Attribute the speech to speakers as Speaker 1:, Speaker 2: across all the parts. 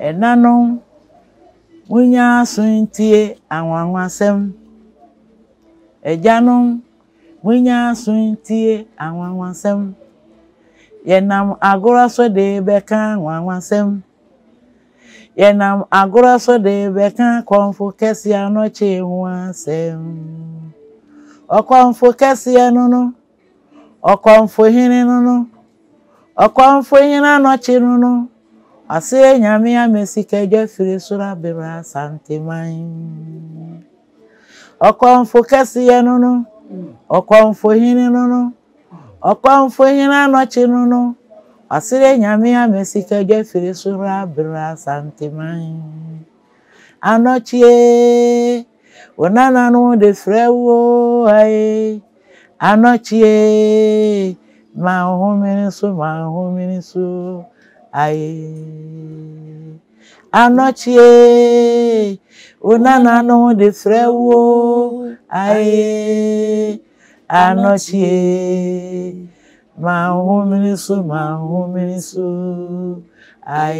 Speaker 1: Ɛnanom, monyɛ aso ntie anwanwasɛm. Agyanom, monyɛ aso ntie anwanwasɛm. Yɛnam agorɔ so de rebɛka anwanwasɛm. Yɛnam agorɔ so de rebɛka kɔmfo kɛseɛ anɔkye ho asɛm. Ɔkɔmfo kɛseɛ no no, ɔkɔmfo hene no no, ɔkɔmfo hene anɔkye no no, ɔse Nyame ama sikadwa firi soro abere Asanteman. Ɔkɔmfo kɛseɛ no no, ɔkɔmfo hene no no, ɔkɔmfo hene anɔkye no no, ɔse Nyame ama sikadwa firi soro abere Asanteman. Anɔkye, wo nananom de frɛ wo ae. Anɔkye, ma wo homene so, ma wo homene so ae. Anɔkye, wo nananom de frɛ wo ae. Anɔkye, ma wo homene so, ma wo homene so ae.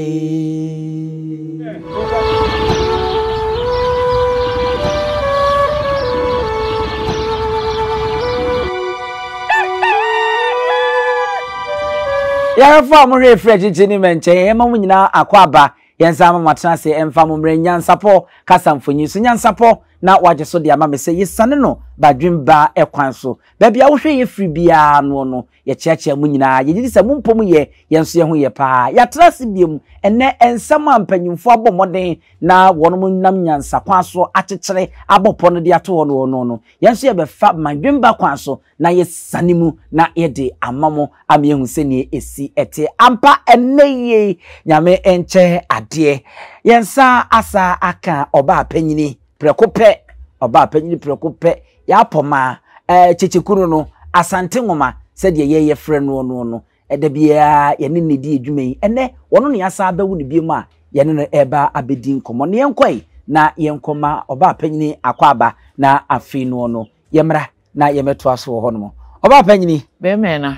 Speaker 2: Yɛhwɛfo a mohwɛ efiri akyirikyiri ne mmɛnkyɛn, yɛma mo nyinaa akɔ aba. Yɛn nsa ama moatena ase mfa mo mmerɛ nyansapɔ kasa mfonyin so. Nyansapɔ na wagye so de ama me sɛ yesiane no badwemba kwan so. Baabi a wohwɛ yɛ firi biara noɔ no, yɛkyeakyea mo nyinaa. Yɛgye di sɛ mo mpɔ mu yɛ, yɛn nso yɛn ho yɛ paa. Yɛatena ase biom ɛnnɛ, nsɛm a mpanyimfoɔ abɔ mmɔden na wɔnom nam nyansa kwan so akyekyere abɔ pɔ no de ato hɔ noɔ no no, yɛn nso yɛbɛfa badwemba kwan so na yɛasiane mu na yɛde ama mo ama yɛahu sɛdeɛ ɛsi te. Ampa ɛnnɛ yie Nyame nkyɛ adeɛ. Yɛn nsa asa aka ɔbaa panyini prɛko pɛ, ɔbaa panyini prɛko pɛ, yɛapɔma ɛɛ kyekyekunu no, Asante Nwoma sɛdeɛ yɛyɛ frɛ noɔ noɔ no. Ɛda biara yɛne no di adwuma yi. Ɛnnɛ wɔno na yɛasan abɛwo no biom a yɛne no reba abɛdi nkɔmmɔ. Na yɛnkɔe na yɛnkɔma ɔbaa panyini akwaaba na afei noɔ no yɛmmra na yɛmmɛtoa so wɔ hɔnom. Ɔbaa panyini.
Speaker 1: Bɛmɛn na.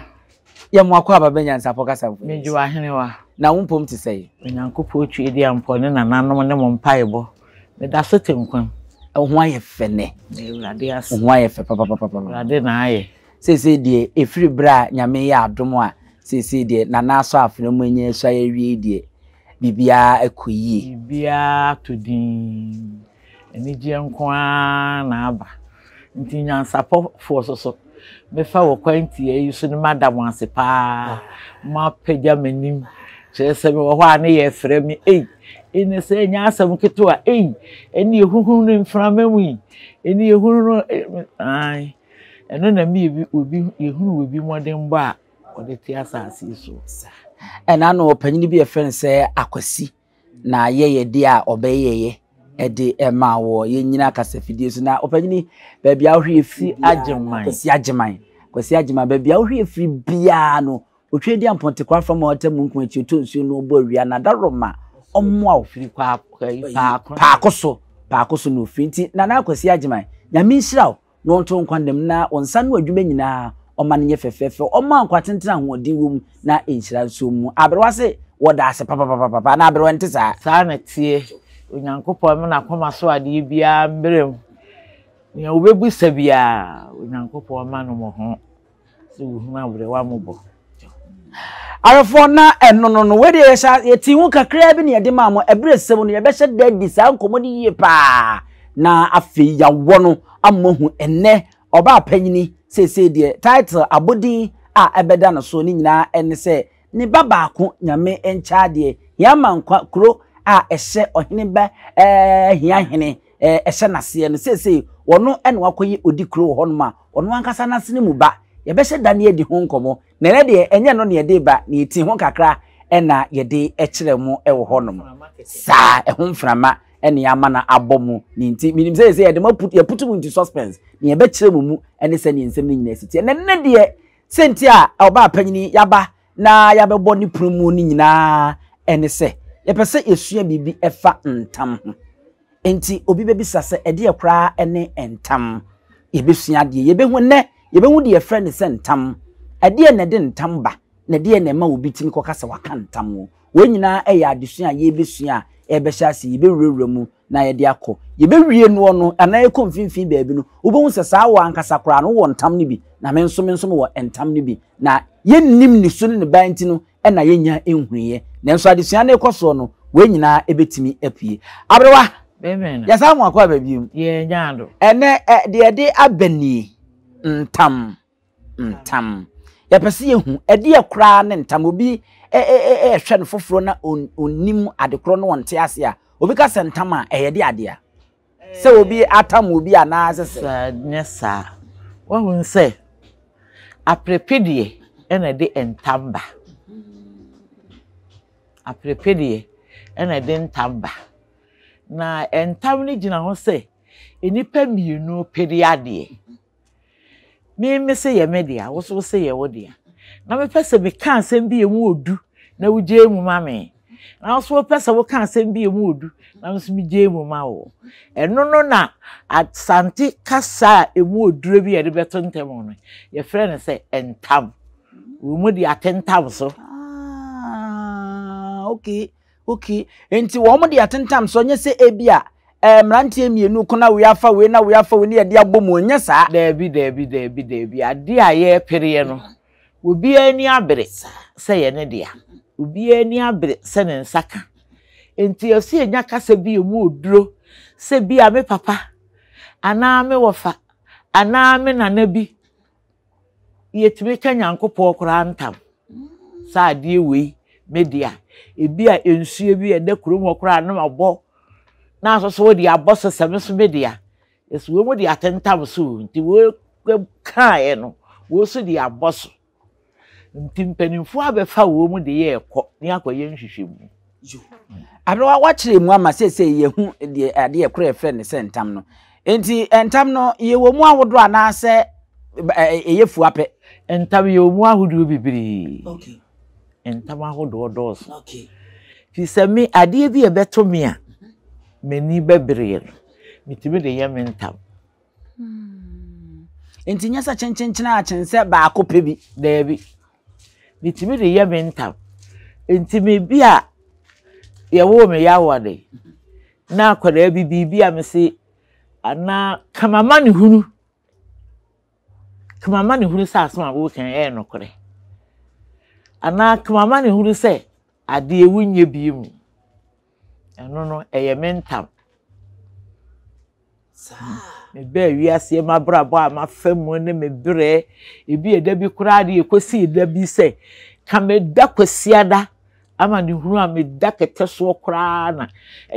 Speaker 2: Yɛ mo akwaaba bɛ nyansapɔ kasa mfoni.
Speaker 1: Megye w'ahenewa.
Speaker 2: Na wo mpom te sɛn?
Speaker 1: Onyankopɔn Tweediampɔ ne nananom ne mo mpaebɔ. Meda so te nkwa mu.
Speaker 2: Wo ho ayɛ fɛ nnɛ.
Speaker 1: Meda Awurade ase.
Speaker 2: Wo ho ayɛ fɛ papapapapa.
Speaker 1: Awurade na ayɛ.
Speaker 2: Seesei deɛ ɛfiri berɛ a Nyame yɛ adom a seesei deɛ Nana asɔ afena mu anya asua awie yi deɛ biribiara kɔ yie.
Speaker 1: Biribiara atɔ dinn. Anigyeɛ nko ara na aba. Nti nyansapɔfoɔ nso so, mɛfa wɔ kwan tiaa yi so no mada mo ase paa. Moapagya m'anim. Kyerɛ sɛ mewɔ hɔ a ne yɛfrɛ me ei, ɛnɛ sɛ ɛnyɛ asɛm ketewa ei, ɛne ɛhuhu no mframa mu yi, ɛne ɛhunu no ae. Ɛno na me yɛ obi yɛhunu obi mmɔdenbɔ a ɔde te asase yi so.
Speaker 2: Ɛna ano ɔpanyin bi a yɛfrɛ no sɛ Akwasi na yɛyɛdeɛ a ɔbɛyɛeɛ de maa wɔ yɛnyina kasafidie so na ɔpanyini baabi a wohwɛ firi
Speaker 1: Agyeman
Speaker 2: Kwasi Agyeman Kwasi Agyeman baabi a wohwɛ firi biara no otwa di ampɔntekwaa fam a ɔtɛ mu nko akyi ɔtɔ nsuo no ɔbɔ awia na daroma ɔmmoa wo
Speaker 1: firi paako
Speaker 2: paako so paako so na ofiri nti Nana Kwasi Agyeman Nyame nhyira wo na ɔnto nkwa nna mu, na wo nsa ano adwuma nyinaa ɔma no nyɛ fɛfɛɛfɛ, ɔma nkwa tenten ahoɔden wɔ mu, na nhyira nso mu. Aberewa se wɔda ase papapapapa, anaa aberewa nte saa?
Speaker 1: Saa na ɛteɛ. Onyankopɔn mma n'akoma so adeɛ biara mmra mu. Nea wobɛbisa biara, Onyankopɔn mma no mmɔho. Sɛ wohunu aberewa mmɔbɔ.
Speaker 2: Awɛfoɔ na ɛno no no wei deɛ yɛhyɛ yɛte ho kakraa bi na yɛde maa mo ɛberɛ sɛ mu no yɛbɛhyɛ da adi saa nkɔmmɔ no yie paa na afei yɛawɔ no ama hu ɛnnɛ ɔbaa panyini seesei deɛ title abɔdin a ɛbɛda no so ne nyinaa ɛne sɛ ne ba baako nyame nkyɛ adeɛ hia ma nkwa kuro a ɛhyɛ ɔhene ba ɛɛ hia hene ɛhyɛ n'aseɛ no seesei wɔno ɛna wakɔyɛ odi kuro wɔ hɔnom a ɔno ankasa n'asene mu ba yɛbɛhyɛ da ne adi ho nkɔmmɔ na ɛnɛ deɛ ɛnyɛ no na yɛde ba na yɛti ho kakra ɛna yɛde kyerɛ mo ɛwɔ hɔnom saa ɛho mframa ɛne ama no abɔ mu ne nti menim sɛ sɛ yɛde mo yɛputu mu nti suspense na yɛbɛkyerɛ mo mu ɛne sɛ ne nsɛm no nyinaa si teɛ na ɛnɛ deɛ sɛnti a ɔbaa panyini yaba na yɛabɛbɔ ne pono mu no nyinaa ɛne sɛ yɛpɛ sɛ yɛsua biribi ɛfa ntam ho. Enti obi bɛbisa sɛ, ɛdeɛ koraa ne ntam? Yɛbɛsua adeɛ. Yɛbɛhu nnɛ, yɛbɛhu deɛ yɛfrɛ no sɛ ntam. Ɛdeɛ na ɛde ntam ba, na ɛdeɛ na ɛma obi tumi kɔka sɛ waka ntam o. Wei nyinaa yɛ adesua a yɛrebɛsua a ɛrebɛhyɛ ase, yɛbɛwurawura mu na yɛde akɔ. Yɛbɛwie noɔ no anaa yɛkɔ mfimfini baabi no, wobɛhu sɛ saa wɔ ankasa koraa no wowɔ ntam no bi, na me nso me nso mewɔ ntam no bi. Na yɛnnim ne su ne ne ban nti no na yɛnnya nhuiɛ. Nanso adesua no rekɔ soɔ no, wei nyinaa ɛbɛtumi apue. Aberewa, yɛsan mo akɔ aba biom. Ɛnɛ deɛ yɛde aba nie, ntam. Ntam. Yɛpɛ sɛ yɛhu ɛdeɛ koraa ne ntam. Obi ɛhwɛ no foforɔ na ɔnnim adekorɔ no ɔnte ase a, obi ka sɛ ntam a, ɛyɛ de adeɛ a? Sɛ obi atam obi anaasɛ sɛ?
Speaker 1: Saa nyɛ saa. Wahu sɛ aperepedeɛ na ɛde ntam ba. Aperepedeɛ na ɛde ntam ba. Na ntam no gyina hɔ sɛ nnipa mmienu pere adeɛ. Me mese yɛ me dea, wo nso wose yɛ wo dea. Na mepɛ sɛ meka asɛm bi a emu odu na wogyae mu ma me. Na wo nso wopɛ sɛ woka asɛm bi a emu odu na me nso megyae mu ma wo. Ɛno no na Asante kasa a emu oduro bi a yɛde bɛto ntam no, yɛfrɛ no sɛ ntam. Wɔn mu de atentam so.
Speaker 2: Ah, okay. Okay, nti wɔn de atentam so nyɛ sɛ ebi a ɛɛ mmeranteɛ mmienu ko na wei afa wei na wei afa wei ne yɛde abɔ mu nyɛ saa.
Speaker 1: Daabi daabi daabi daabi adeɛ a yɛrepereɛ no obiara ani abere sɛ yɛ ne dea obiara ani abere sɛ ne nsa ka nti ɛsɛ yɛnya kasa bi emu oduro sɛ bi a me papa anaa me wɔfa anaa me nana bi Yɛtumi ka Nyankopɔn koraa ntam sɛ adeɛ wei me dea. Ebi a nsuo bi a ɛda kurom hɔ koraa na mabɔ na nso so wode abɔ so sɛ me nso me dea. Yɛsɛ wɔn mu de atentam so o, nti wɔkaeɛ no wɔn nso de abɔ so. Nti mpanimfoɔ abɛfa wɔn mu de yɛ ɛkɔ ne akɔyɛ nhwehwɛmu.
Speaker 2: Aberewa wakyerɛ mu ama seesei yɛhu deɛ adeɛ korɔ yɛfrɛ no sɛ ntam no. Nti ntam no yɛwɔ mu ahodoɔ anaasɛ ɛyɛ fua pɛ?
Speaker 1: Ntam yɛwɔ mu ahodoɔ bebree. Okay. Ntam ahodoɔ dɔɔso. Okay. Fi sɛ me adeɛ bi a ɛbɛto me a m'ani bɛbereɛ no metumi de yɛ me ntam.
Speaker 2: Hmm. Nti nyɛ sɛ kyenkyenkyen a kyen sɛ baako pɛ bi.
Speaker 1: Daabi. Metumi de yɛ me ntam. Nti me bi a yɛwoo me yawade na akwadaa bi biribi a mese anaa kamama ne hunu kamama ne hunu sɛ asɛm a woka ɛyɛ nokorɛ anaa kamama ne hunu sɛ adeɛ wonyɛ bi mu. Ɛno no, ɛyɛ me ntam. Saa. Mebaa wiase m'abrabɔ a mafa mu ne me berɛ, ebi ɛda bi koraa de ɛkɔsii da bi sɛ, ka meda Kwasiada ama ne hunu a meda kɛtɛ soɔ koraa na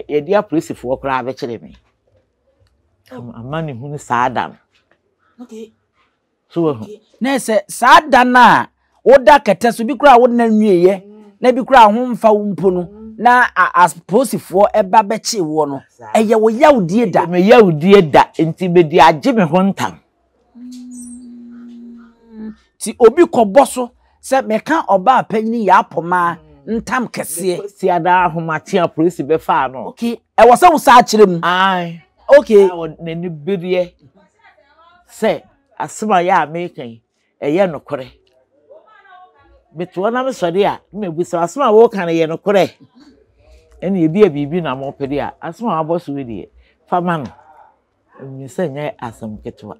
Speaker 1: yɛde apolisifoɔ koraa bɛkyere me. Ama ne hunu saa da no.
Speaker 2: Okay.
Speaker 1: So wahu?
Speaker 2: Na sɛ saa da no a woda kɛtɛ so, bi koraa wo nna nwieɛ, na bi koraa ho mfa wo mpo no, na apolisifoɔ ɛba bɛkye woɔ no, ɛyɛ wo yawdie da.
Speaker 1: Me yawdie da, nti mede agye me ho ntam.
Speaker 2: Nti obi kɔbɔ so sɛ meka ɔbaa panyini yɛ apɔmaa ntam kɛseɛ.
Speaker 1: Kwasiada ahomakye a polisi bɛfaa no.
Speaker 2: Okay, ɛwɔ sɛ wo saa kyerɛ mu.
Speaker 1: Ae.
Speaker 2: Okay.
Speaker 1: N'ani bereɛ sɛ asɛm a yɛ a meka yi, ɛyɛ nokorɛ. Mete hɔ na mesɔre a, na mabisa asɛm a woka no yɛ nokorɛ? Ɛne ebi a biribi na mopɛ deɛ a, asɛm a wabɔ so yi deɛ, fa ma no. Ɛnim sɛ nyɛ asɛm ketewa.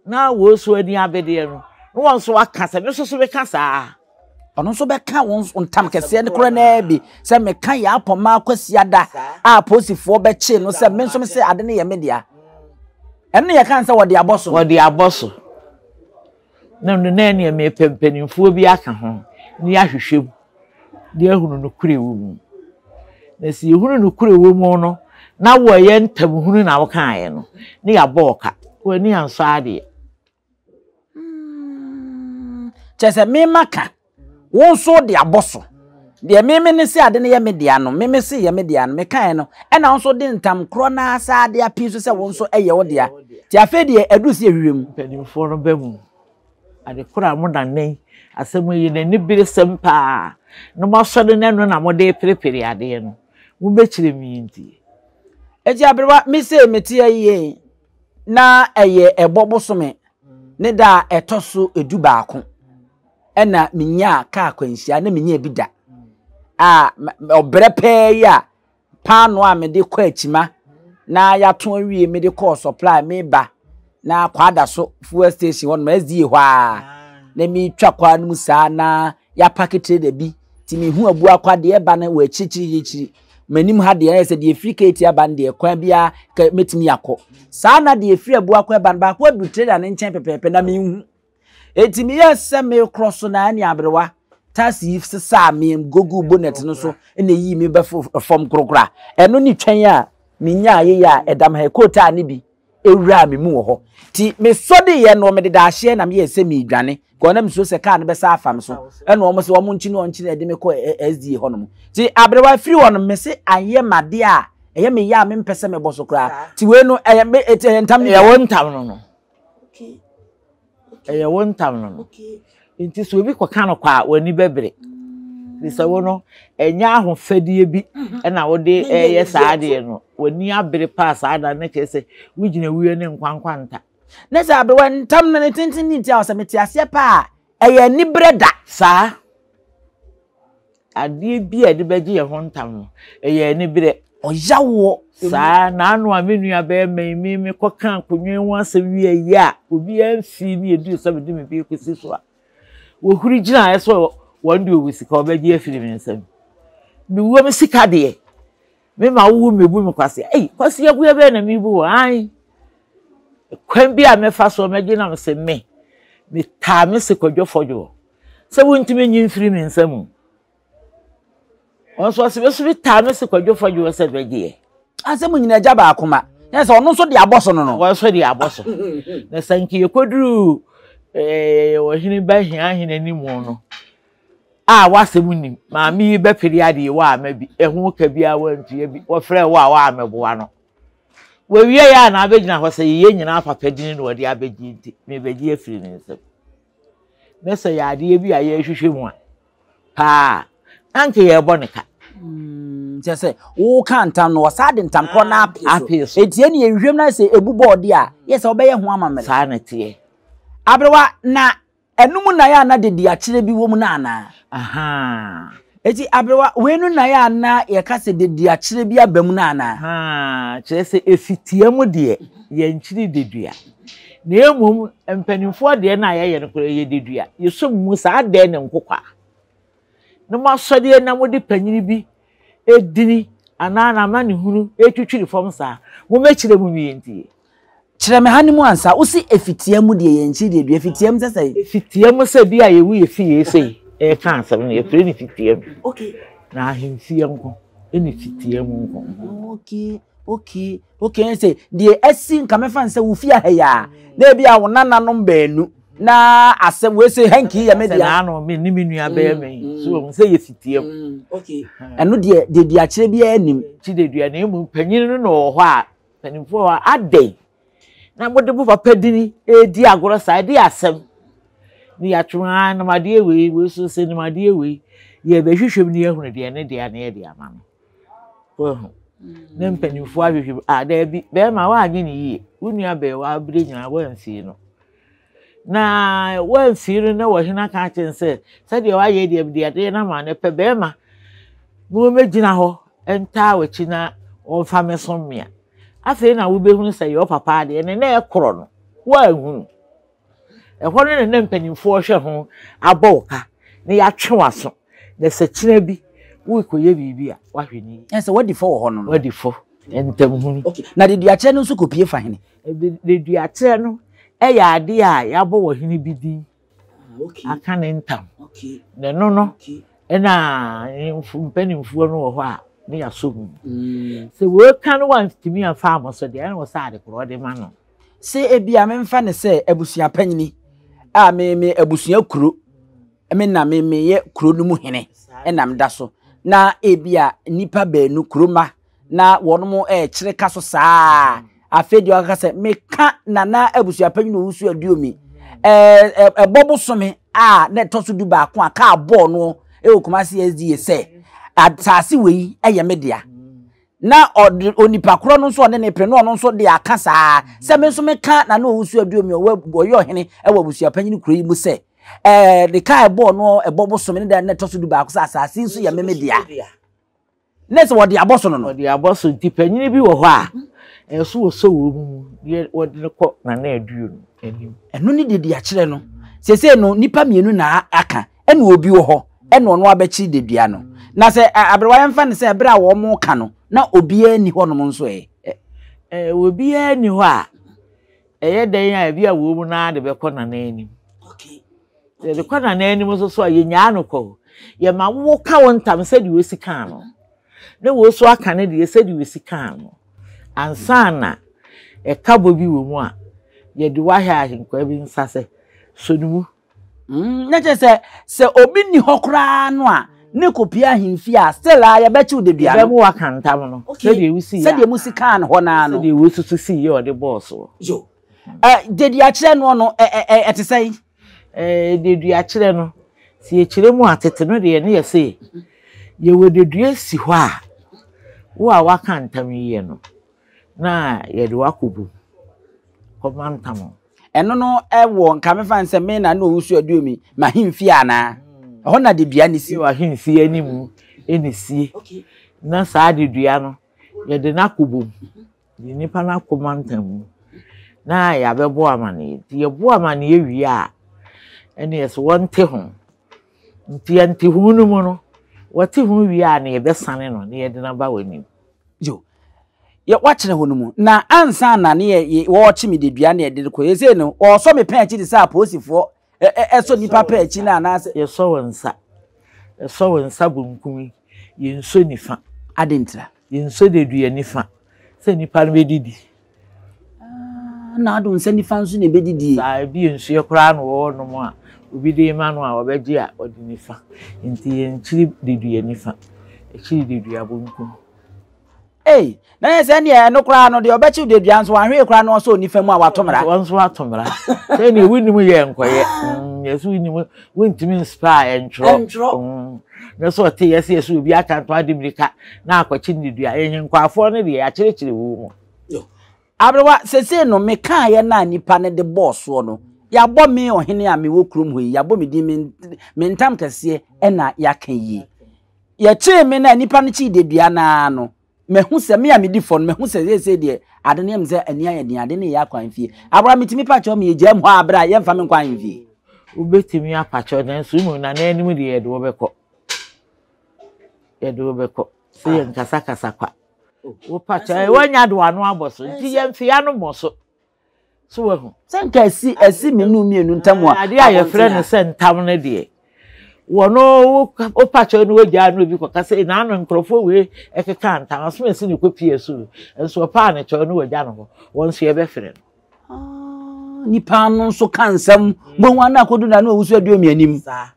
Speaker 1: Na wɔn nso ani abedeɛ no, na wɔn nso aka sɛ, me nso so meka saa.
Speaker 2: Ɔno nso bɛka wɔn ntam kɛseɛ no korɔ naa bi sɛ meka yɛ apɔma Kwasiada a apolisifoɔ bɛkyee no sɛ me nso mese ade no yɛ me dea. Ɛno na yɛka sɛ wɔde abɔ so.
Speaker 1: Wɔde abɔ so. Na no na ɛneɛ mepɛ mpanimfoɔ bi aka ho na yɛahwehwɛ mu na yɛahunu nokorɛ wɔ mu. Na sɛ yɛhunu nokorɛ wɔ mu no na wɔyɛ ntam hunu na wokaeɛ no na yɛabɔ wo ka. W'ani ansɔ adeɛ.
Speaker 2: Kyerɛ sɛ me maka, wo nso wode abɔ so. Deɛ me me ne se ade no yɛ me dea no, me me se yɛ me dea no, mekaeɛ no, ɛna wo nso de ntam korɔ no ara saa de apii so sɛ wo nso ɛyɛ wo dea. Nti afei deɛ aduru sɛ yɛhwehwɛ mu.
Speaker 1: Mpanimfoɔ no ba mu. Ade korɔ a mo na nnɛ yi, asɛm yi yɛ n'aniberesɛm paa, na moasɔre na ɛno na mode reperepere adeɛ no, mobɛkyerɛ me nti.
Speaker 2: Enti aberewa, me sei mete ayie. Na ɛyɛ Ɛbɔ bosome ne da a ɛtɔ so dubaako ɛna menyaa kaa akwanhyia na menyaa bi da. a ɔbrɛ pɛɛ yi a paanoo a mede kɔ akyima na yɛato awie mede kɔɔ supply meba na kwada so fuel station hɔ nom SDA hɔ a na metwa kwaa no mu saa na yɛapake trader bi nti mehu abu akwa deɛ ɛba no wɔ akyirikyiri akyiri m'anim ha deɛ ɛyɛ sɛ deɛ ɛfiri keeti aba no deɛ kwan biara mɛtumi akɔ saa na deɛ ɛfiri abu akwa ɛba no baako aduru trader no nkyɛn pɛpɛɛpɛ na menhu Enti meyɛɛ sɛ merekorɔ so na ɛne aberewa taxi yi sesaa me goguu bonnet no so na eyii me bɛforo fam korokora. Ɛno ne twɛn a minyaa yeyɛ a ɛdam ha yi, kootaa no bi wuraa me mu wɔ hɔ. Nti mesɔdeeɛ no mede daahyeɛ na meyɛɛ sɛ meredwane kɔ na mesuro sɛ kaa no bɛsa afa me so. Ɛna wɔn sɛ wɔn nkyi ne wɔn nkyi na ɛde me kɔ SDA hɔnom. Nti aberewa firi hɔ no mese anyɛ m'adeɛ a ɛyɛ me ya a mempɛ sɛ mebɔ so koraa. Nti wei no ɛyɛ me ɛyɛ ntam no bi.
Speaker 1: Ɛyɛ wo ntam no no. Ɛyɛ wo ntam no no. Nti sɛ obi kɔka no kwa a, w'ani bɛbere. Firi sɛ wo no, ɛnyɛ ahofadie bi mhm. na wode ɛyɛ saa adeɛ no. W'ani abere paa saa da no kyerɛ sɛ wogyina wuo ne nkwankwanta.
Speaker 2: Ne sɛ aberewa ntam no ne tenten ne nti a sɛ mete aseɛ paa a, ɛyɛ aniberɛ da.
Speaker 1: Saa. Adeɛ bi a yɛde bɛgye yɛn ho ntam no, ɛyɛ aniberɛ.
Speaker 2: Ɔyawoɔ.
Speaker 1: Saa na ano a me nua bɛrima yi me mekɔka akonnwa yi ho asɛm wie yi a obiara mfii ne ɛduru sɛ mede me bi kɔsi so a wɔhuri gyinaeɛ sɛ wɔn deɛ ɔwɔ sika ɔbɛgye afiri me nsam. Mewɔ me sika deɛ me ma wowu mebu me kwasea. Ei kwasea bua bɛyɛ na mebu wɔ an. Kwan bi a mɛfa soɔ mɛgye nam sɛ me metaa me se kwadwo fɔdwoɔ. Sɛ wontumi nyi mfiri me nsa mu. Wɔn nso ɔsɛ bɛso bi taa me se kwadwo fadwo sɛ bɛgyeɛ.
Speaker 2: Asɛ mo nyina agya baako ma. Yɛ sɛ ɔno nso de abɔ so no no.
Speaker 1: Wɔn nso de abɔ so. Na sɛ nka yɛkɔduru ɛɛ ɔhene ba hia ahene anim no a wasɛm nim maame yi bɛpere adeɛ wɔ ama bi ɛho ka biara wantua bi wɔfrɛ wo a wɔamɛboa no. Wɔwie yɛ a na abɛgyina hɔ sɛ yɛyɛ nyinaa papa dini na wɔde abɛgye nti mebɛgye afiri ne nsam. na sɛ yɛ adeɛ bi a yɛrehwehwɛ mu a paa na anka yɛrebɔ ne ka.
Speaker 2: Mm, kyerɛ sɛ woka ntam no wɔsaa de ntam korɔ no apee so. Enti ɛne yɛhwehwɛ mu na sɛ ɛbu bɔɔde a yɛ sɛ wobɛyɛ ho amammerɛ.
Speaker 1: Saa na ɛteɛ.
Speaker 2: Aberewa, na ɛno mu na yɛ ana de akyerɛ bi wɔ mu no anaa?
Speaker 1: Ahaa.
Speaker 2: Eti aberewa, wei no na yɛ ana yɛka sɛ dediakyerɛ bi aba mu no anaa?
Speaker 1: Ahaa, kyerɛ sɛ efitia mu deɛ, yɛnkyere dedua. Na mmom mpanimfoɔ deɛ no a yɛyɛ no koraa ɛyɛ dedua. Yɛsɔ mu saa adɛn ne nkokwa. Na mo asɔdeɛ na mode panyini bi edini anaa n'amanehunu etwitwiri fam saa. Mommɛkyerɛ mu wie ntie.
Speaker 2: Kyerɛ me ha no mu ansa. Wo se efitia mu deɛ yɛn nkyiri deɛ dua. Efitia mu sɛ sɛn?
Speaker 1: Efitia mu sɛ bi a yɛwu yɛ fie sei ɛreka asɛm no yɛfrɛ no fitia mu. Okay. Na ahemfie nko ɛne fitia mu nko.
Speaker 2: Okay, okay, okay. Ɛne sɛ deɛ asi nka mɛfa no sɛ wo fie ha yi a na ebi a wo nananom baanu na asɛm wei sɛ hanky yɛ me
Speaker 1: deɛ. Sɛ naano me ne me nua bɛrima yi so wɔn sɛ yɛ fitia mu.
Speaker 2: Okay. Ɛno deɛ deɛ duakyerɛ biara nim.
Speaker 1: Kyi deɛ dua na emu panyin no na ɔwɔ hɔ a Mpanimfoɔ hɔ a, adɛn na mode mo papa dini redi agorɔ saa? Ɛde asɛm. Ne yɛatwe ara nom adeɛ wei, wei nso sɛ nim adeɛ wei. Yɛbɛhwehwɛ mu ne yɛahunu deɛ ne deɛ na yɛde ama no. Wahu. Ne mpanimfoɔ ahwehwɛ mu, ah daabi, bɛrima woanyɛ ne yie. Wo nua bɛɛ w'abrɛ nyinaa woamfii no. Na woamfii no na ɔhene aka akyerɛ no sɛ, sɛdeɛ woayɛ deɛ mede adeɛ no ama no, pɛ bɛrima na wɔmmɛgyina hɔ ntaa w'akyi na wɔmfa me so mmea. Afei na wobɛhunu sɛ yɛ papa adeɛ ne na ɛkorɔ no, woanhunu. Ɛhɔ no na na mpanimfoɔ hwɛ ho abɔ wo ka na yɛatwe w'aso na sɛ kyena bi worekɔyɛ biribi a woahwɛ no yie.
Speaker 2: Ɛsɛ wadi fɔ wɔ hɔ no no.
Speaker 1: Wadi fɔ ntamhunu.
Speaker 2: Okay. Na deduakyerɛ no nso kɔpie fa hene?
Speaker 1: Deduakyerɛ no yɛ adeɛ a yɛabɔ ɔhene bi din ah, aka ne ntam. Na ɛno no ɛna ahemfo mpanimfoɔ no wɔ hɔ a ne yɛasɔ mu. Mm. Sɛ wɔka no wantumi amfa amɔ so deɛ ɛna wɔ sɛ ade korɔ de ma no.
Speaker 2: Sɛ ebi a memfa ne sɛ abusua panyini a me me abusua kuro me na me meyɛ kuro no mu hene ɛna meda so na ebi a nnipa baanu kuro ma na wɔn rekyere ka so saa afei deɛ ɔka sɛ meka nana abusuapanyin owusu aduomi ɛɛ ɛbɔ bosome a na ɛtɔ so du baako a kaa bɔɔ no ɛwɔ Kumasi SDA sɛ asaase wei ɛyɛ me dea na ɔde onipa korɔ no nso ɔne ne pere no ɔno nso de aka saa sɛ me nso meka nana owusu aduomi ɔwɔ ɔyɛ ɔhene ɛwɔ abusuapanyin kuro yi mu sɛ. ɛɛ de kaa ɛbɔɔ no ɛbɔ bosome ne da na ɛtɔ so du baako sɛ asase nso yɛ meme dea. Ne sɛ wɔde abɔ so no no.
Speaker 1: Wɔde abɔ so nti panyin bi wɔ hɔ a ɛso wɔsɔ wɔn mu deɛ wɔde no kɔ Nana Aduo no anim.
Speaker 2: Ɛno ne deduakyerɛ no. Seesei no nnipa mmienu na aka ɛna obi wɔ hɔ ɛna ɔno abɛkyere dedua no. Na sɛ aberewa yɛmfa no sɛ ɛberɛ a wɔreka no na obiara nni hɔnom nso ɛ?
Speaker 1: Ɛ obiara nni hɔ a ɛyɛ dɛn a ebi a wɔn mu no ara de bɛkɔ Nana anim. Yɛde kɔ Nana anim nso so a yɛnyaa no kɔ o. Yɛma wo ka wo ntam sɛdeɛ osi kaa no na wo nso aka ne deɛ sɛdeɛ osi kaa no ansa na ɛkabɔ bi wɔ mu a yɛde wo ahwɛ ahenkwaa bi nsa sɛ sɔ ne mu.
Speaker 2: Mm, na kyerɛ sɛ sɛ obi nni hɔ koraa no a ne kɔpie ahemfie a still a yɛbɛkyew dedua no.
Speaker 1: Yɛbɛma waka ntam no sɛdeɛ wosi
Speaker 2: yɛ sɛdeɛ musi kaa no hɔ naa no.
Speaker 1: Sɛdeɛ wosusu sii yɛ ɔde bɔɔ soɔ.
Speaker 2: Yo. Ɛ deduakyerɛ noɔ no ɛ ɛ ɛte sɛn?
Speaker 1: Ɛ deduakyerɛ no sɛ yɛkyerɛ mu a tete no deɛ ne yɛ se yɛwɔ dedua si hɔ a wo a waka ntam yie no na yɛde wo akɔ bu kɔma ntam.
Speaker 2: Ɛno no wɔ nka mefa no sɛ me na na owusu aduomi m'ahemfie anaa? Ɛhɔ na dedua no si.
Speaker 1: Wɔ ahemfie anim na esie. Na saa dedua no yɛde no akɔ bom. De nipa no akɔ mantam mu na yɛabɛbɔ amaneɛ. Nti yɛbɔ amaneɛ wie a ɛne yɛ sɛ wɔnte ho. Nti yɛnte ho no mu no wɔte ho wie a na yɛbɛsane no na yɛde no aba w'anim.
Speaker 2: Yo. Yɛ wakyerɛ hɔ no mu. Na ansa na ne yɛ wɔrekye me dedua na yɛde rekɔ yɛsei no wɔresɔ me pɛn akyi te sɛ apolisifoɔ ɛsɔ nipa pɛn akyi no anaasɛ.
Speaker 1: Yɛsɔ wo nsa. Yɛsɔ wo nsa bonkum yi, yɛnsɔ nifa.
Speaker 2: Adɛn ntira?
Speaker 1: Yɛnsɔ dedua nifa sɛ nipa no bɛdidi.
Speaker 2: Ah, na ado nsa nifa nso na ɛbɛdidie.
Speaker 1: Saa ebi yɛ nsuo koraa na wɔwɔ nom a obi de ma no a ɔbɛgye a ɔde nifa. Nti yɛnkyiri dedua nifa, yɛkyiri dedua bonkum.
Speaker 2: Ei, na yɛ sɛ neɛ ɛno koraa no deɛ ɔbɛkyew dedua nso wanhwee koraa na ɔsɔ nifa mu a wato mmara.
Speaker 1: Wɔn nso ato mmara. Sɛ neɛ wonim yɛ nkɔyɛ. Yɛ so wonim wontumi nspa a ɛntwerɛ.
Speaker 2: Ɛntwerɛ.
Speaker 1: Na sɛ ɔte yɛ sɛ yɛ sɛ obi aka nto ade mmirika na akɔkye ne dua. Yɛnhenkwafoɔ no deɛ yɛakyerɛkyerɛ wɔ mu.
Speaker 2: Aberewa, seesei no, mekaeɛ no a nnipa no de bɔɔ soɔ no, yɛabɔ me ɔhene a mewɔ kurom hɔ yi, yɛabɔ me din, me, me ntam kɛseɛ na yɛaka yie. Yɛkyee me no a nnipa no kyee dedua no ara no, mahu sɛ me a medi fɔ no, mahu sɛ seesei deɛ ade no yɛ me sɛ ani ayɛ den, ade no reyɛ akɔ ahemfie. Aberewa, metumi pa kyɛw ma yɛgyaa mu hɔ ara berɛ a yɛmfa me nkɔ ahemfie?
Speaker 1: Wobɛtumi apa kyɛw nanso mmom Nana anim deɛ yɛde wo bɛkɔ. Yɛde wo bɛkɔ. Sɛ yɛnkasakasa kwa. Wopa kyɛ eh, woanya de w'ano abɔ so nti yɛmfe ano mmɔ so. So wahu.
Speaker 2: Sɛ nka asi asi me nu mmienu ntam a.
Speaker 1: Adeɛ a yɛfrɛ no sɛ ntam no deɛ wɔno wopa kyɛw no wagyaa no obi kɔka sɛ naano nkurɔfoɔ wei ɛkeka ntam asom asi ne kɔpie so nso ɔpaa ne kyɛw no wagya no hɔ wɔn nso yɛbɛfrɛ no.
Speaker 2: Ah, nipa no nso ka nsɛm bohu ana akɔdu na no ɔwusu aduomi anim.
Speaker 1: Saa.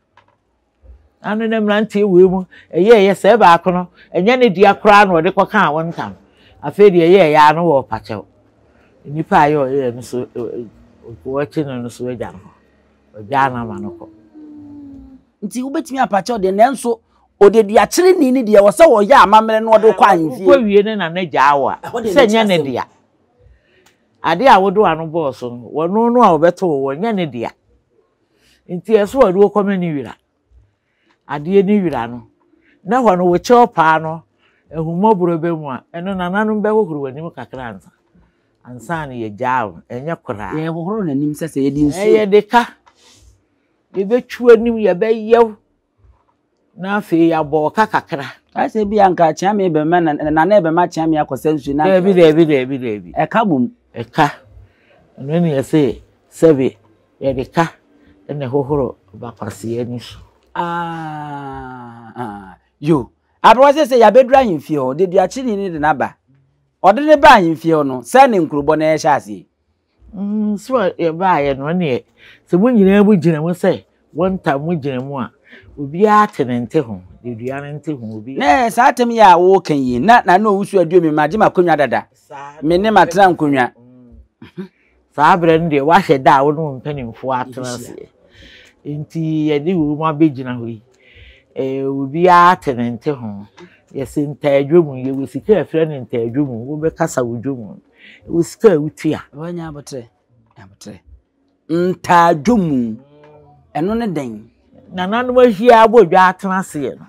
Speaker 1: Ano na mmeranteɛ wei mu ɛyɛɛyɛ sɛ baako no ɛnyɛ ne dea koraa na ɔde kɔkaa wɔn ntam afei deɛ ɛyɛɛyɛ ano wɔ ɔpakyɛw nnipa a ɛyɛ ɔyɛɛ no so wɔkye no no so agya no hɔ ɔgyaa no ama no kɔ.
Speaker 2: Nti wobɛtumi apakyɛw deɛ nanso odeduakyereni no deɛ wɔ sɛ wɔyɛ amammerɛ na ɔde kɔ ahemfie.
Speaker 1: Wokɔ wie ne na ne gyaa wo a sɛ nyɛ ne dea adeɛ a wode w'ano bɔɔ so no wɔno no a wɔbɛto wo wɔnyɛ ne dea. Nti ɛso a ɔde wo kɔma ne wira, adeɛ ne wira no, na hɔ no wo kyɛw paa no, ahummɔborɔ bɛ mu a, ɛno nananom bɛhohoro w'anim kakra ansa, ansa na yɛgyaa wo, ɛnyɛ koraa.
Speaker 2: Yɛhohoro n'anim sɛ sɛ yɛde nsuo.
Speaker 1: Ɛyɛ de ka, yɛbɛtwi w'anim, yɛbɛyɛ wo. Na afei yɛabɔ ɔka kakra.
Speaker 2: Ayɛ sɛ bi anka Kyeame bɛma na Nana bɛma Kyeame akɔsa nsuo na.
Speaker 1: Daabi daabi daabi daabi.
Speaker 2: Ɛka mmom.
Speaker 1: Ɛka. Ɛno ne yɛse sɛbe yɛde ka na ɛhohoro ɔbakwasea ani so.
Speaker 2: Ah, ah, yo. Aberewa sɛ sɛ yɛabɛduru ahemfie hɔ, deduakyini no de no aba. Ɔde no ba ahemfie hɔ no, sɛ ne nkurobɔ no ɛhyɛ aseɛ.
Speaker 1: So a yɛbaeɛ no, ɛneɛ sɛ mo nyinaa mu gyina mu sɛ wɔntam mo gyina mu a, obiara te ne nte ho, deɛ dua no nte ho, obiara.
Speaker 2: Na saa atɛm yi a woreka yi, na na na owusu aduo me magye m'akonnwa dada, me ne matena nkonnwa.
Speaker 1: Saa berɛ no deɛ woahyɛ da a wo ne wo mpanimfoɔ atena aseɛ. Nti yɛde wei mu abɛgyina hɔ yi, obiara te ne nte ho. Yɛse ntaadwo mu, yɛwɔ sika a yɛfrɛ no ntaadwo mu, wobɛkasa wo dwo mu. Wo sika a wotua.
Speaker 2: Wanya abotrɛ, abotrɛ. Ntaadwo mu. Ɛno ne dɛn?
Speaker 1: Nananom ahyia abɔ dwa atena aseɛ no,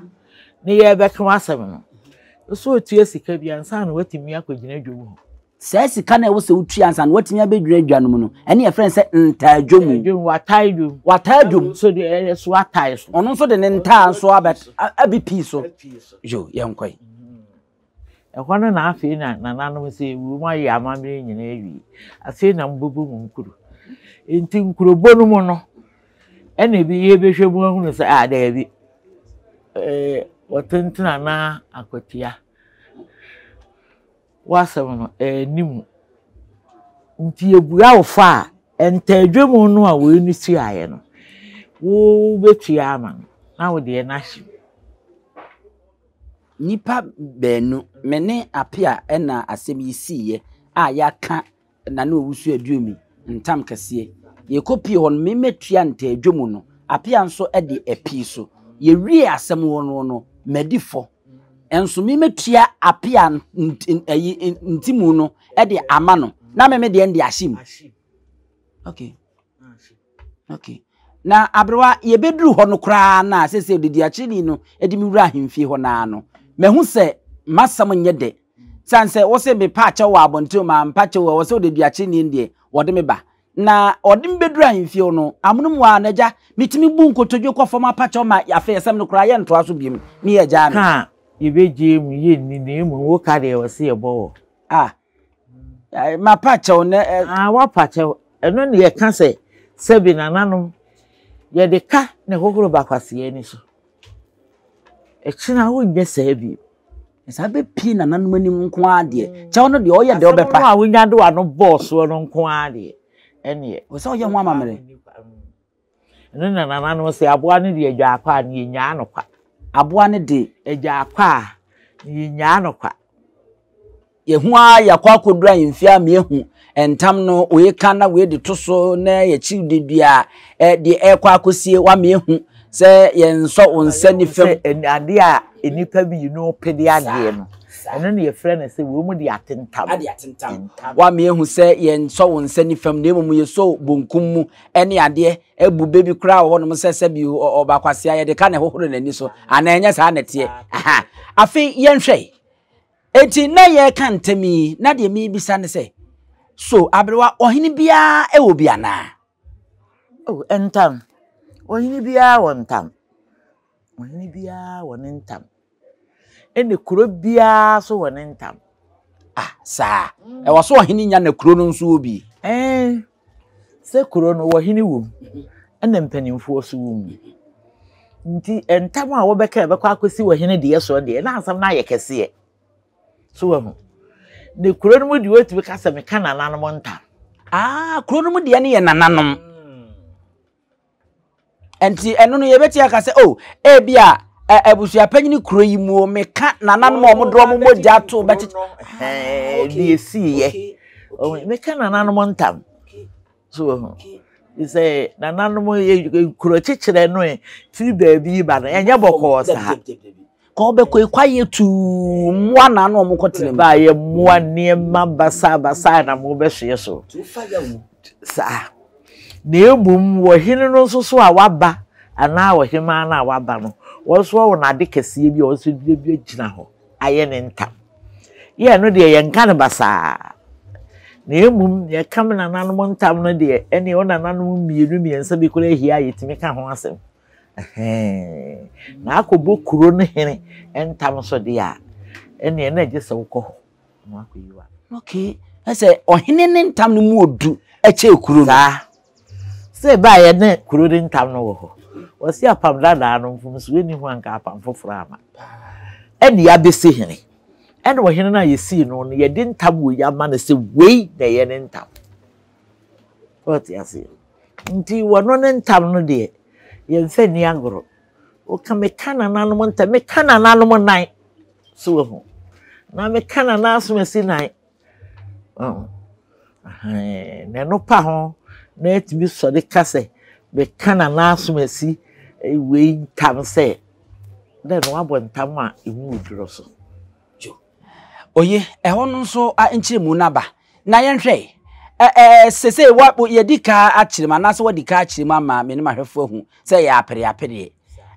Speaker 1: ne yɛrebɛka w'asɛm no, sɛ ɔtua sika bi ansa na watumi akɔgyina dwom hɔ.
Speaker 2: Saa sika no a ɛwɔ sɛ wotua ansa na watumi abɛgyina dwa no mu no, ɛne yɛfrɛ no sɛ ntaadwomu.
Speaker 1: Dwom, watae dwom.
Speaker 2: Watae dwom.
Speaker 1: Nso de ɛyɛ so atae so.
Speaker 2: Ɔno nso de ne ntaa nso abɛ abɛpii so. Yo, yɛnkɔe.
Speaker 1: Ɛhɔ no na afei na nananom sɛ ewuo mu ayɛ amammerɛ nyinaa awie. Afei na mobɛbɔ mu nkuro. Nti nkurobɔ no mu no, ɛna ebi yɛbɛhwɛ mu ahunu sɛ a daabi, ɛɛ ɔtenten anaa akwatia. W'asɛm no, ɛnni mu. Nti yɛbua wo fa a, ntaadwamu no a wei no tuaeɛ no, wobɛtua ama no na wo deɛ no ahye mu.
Speaker 2: Nnipa baanu, me ne Appiah na asɛm yi siiɛ a yɛaka Nana Owusu Aduomi ntam kɛseɛ. Yɛkɔpie hɔ no, me mɛtua ntaadwamu no, Appiah nso de apii so. Yɛwiee asɛm wɔ no no, madi fɔ. Nso me mɛtua Appiah ayi ntimu no de ama no, na me me deɛ no de ahyɛ mu. Okay. Okay. Na aberewa, yɛbɛduru hɔ no koraa na sɛsɛ odidiakyerɛni no de me wura ahemfie hɔ naa no, mahu sɛ m'asɛm nyɛ dɛ. Sane sɛ wo se mepa akyɛw wɔ abɔnten ma mpa kyɛw wɔ sɛ odidiakyerɛni deɛ wɔde me ba. Na ɔde me bɛduru ahemfie hɔ no, amonom hɔ ara no agya, metumi bu nkotodwe kɔ fam apa kyɛw ma afei asɛm no koraa yɛntoa so biom ne yɛagyaa me.
Speaker 1: Ka a yɛbɛgyae mu yɛnni na mmom wo ka deɛ wɔse yɛbɔ wɔ.
Speaker 2: Ah, mapa kyɛw nɛ.
Speaker 1: Ah, woapa kyɛw. Ɛno na yɛka sɛ, sɛbe nananom, yɛde ka na ɛhohoro ba kwasea ani so. Ɛkyena wonyɛ saa bio.
Speaker 2: Na saa bɛpie nananom anim nko ara deɛ, kyɛw no deɛ ɔyɛ deɛ ɔbɛpa.
Speaker 1: Asɛm no a wonya de w'ano bɔɔ soɔ no nko ara deɛ, ɛneɛ.
Speaker 2: Wɔ sɛ ɔyɛ ho amammerɛ.
Speaker 1: Ɛno na nananom se aboa no de agyaa kwa a, na yɛnnyaa no kwa.
Speaker 2: Aboa no de.
Speaker 1: Agyaa kwa a, na yɛnnyaa no kwa.
Speaker 2: Yɛhu ara yɛakɔ akɔduru ahemfie a meahu ntam no wei ka na wei de to so na yɛkyi de dua deɛ ɛrekɔ akɔsie wa meahu sɛ yɛnsɔ wo nsa nifa mu.
Speaker 1: Sɛ adeɛ a nnipa mmienu pɛ de adeɛ no, ɛno na yɛfrɛ no sɛ wɔn mu de atentam.
Speaker 2: Ade atentam. Wa meahu sɛ yɛnsɔ wo nsa nifa mu na mmom yɛsɔ bonkum mu ɛne adeɛ abu bɛ bi koraa wɔ hɔnom sɛ sɛbi ɔba kwasea yɛde ka na ɛhohoro n'ani so anaa ɛnyɛ saa na ɛteɛ. Afei yɛnhwɛ Enti na yɛreka ntam yi, na deɛ merebisa ne sɛ, so aberewa ɔhene biara wɔ bi anaa?
Speaker 1: Oh, ntam. Ɔhene biara wɔ ntam. Ɔhene biara wɔ ne ntam. Ɛna kuro biara nso wɔ ne ntam.
Speaker 2: Ah, saa. Ɛwɔ so ɔhene nya na kuro no nso wɔ bi.
Speaker 1: Ɛɛ, sɛ kuro no ɔhene wɔ mu, ɛna mpanimfoɔ nso wɔ mu. Nti ntam a wɔbɛka a ɛbɛkɔ akɔsi ɔhene deɛ soɔ deɛ, na asɛm no ayɛ kɛseɛ. So wahu? Ne kuro no mu deɛ wɔtumi ka sɛ meka nananom ntam.
Speaker 2: Ah, kuro no mu deɛ no yɛ nananom. Nti ɛno no yɛbɛti aka sɛ oh, ebi a abusuapanyini kuro yi mu meka nananom a wɔde wɔn mogya to bɛkyekyɛ.
Speaker 1: Ah, deɛ esiiɛ. Meka nananom ntam. So wahu? Sɛ nananom nkuro kyekyerɛ no firi baabi ba no, ɛnyɛ bɔkɔɔ saa.
Speaker 2: Kɔ bɛkɔ kwaeɛ tuu mmoa na ano wɔn kɔtena mu.
Speaker 1: Baayɛ mmoa nneɛma basabasa na mo bɛsoɛ so. Saa. Na mmom ɔhene no nso so a waba anaa ɔhemaa no a waba no, wɔn nso wɔwɔ n'ade kɛseɛ bi a wɔn nso de bi gyina hɔ ayɛ ne ntam. Yɛ ɛno deɛ yɛnka no basaa. Na mmom yɛka me nananom ntam no deɛ, ɛne wo nananom mmienu mmiɛnsa bi koraa ahyia a yɛtumi ka ho asɛm. Ɛhɛn. Na akɔbɔ kuro no hene ntam nso deɛ a, ɛneɛ na gye sɛ wokɔ hɔ na wakɔyi wa.
Speaker 2: Okay. Ɛsɛ ɔhene ne ntam no mu odu ɛkyɛ kuro no.
Speaker 1: Saa. Sɛ ɛbaeɛ ne kuro no ntam no wɔ hɔ. Wɔsi apam dadaa no mfomsoɔ nni ho anka apam foforɔ ama. Ɛne yɛabɛsi hene. Ɛne ɔhene no a yɛsii no no yɛde ntam wei ama no sɛ wei na ɛyɛ ne ntam. Wɔte aseɛ. Nti wɔno ne ntam no deɛ yɛmfa nni agorɔ. Woka meka nananom ntam, meka nananom nan. So wahu? Na meka nana asomasi nan. Na ɛno pa ho na atumi sɔre ka sɛ meka nana asomasi wei ntam sɛ dɛ na wabɔ ntam a emu duro so.
Speaker 2: Oye, ɛhɔ no nso nkyerɛmu no aba. Na yɛnhwɛ. Ɛɛ sese wa yɛdi ka akyerɛ mu anaasɛ wadi ka akyerɛ mu ama me ne m'ahwɛfo ahu sɛ yɛ apereapereɛ.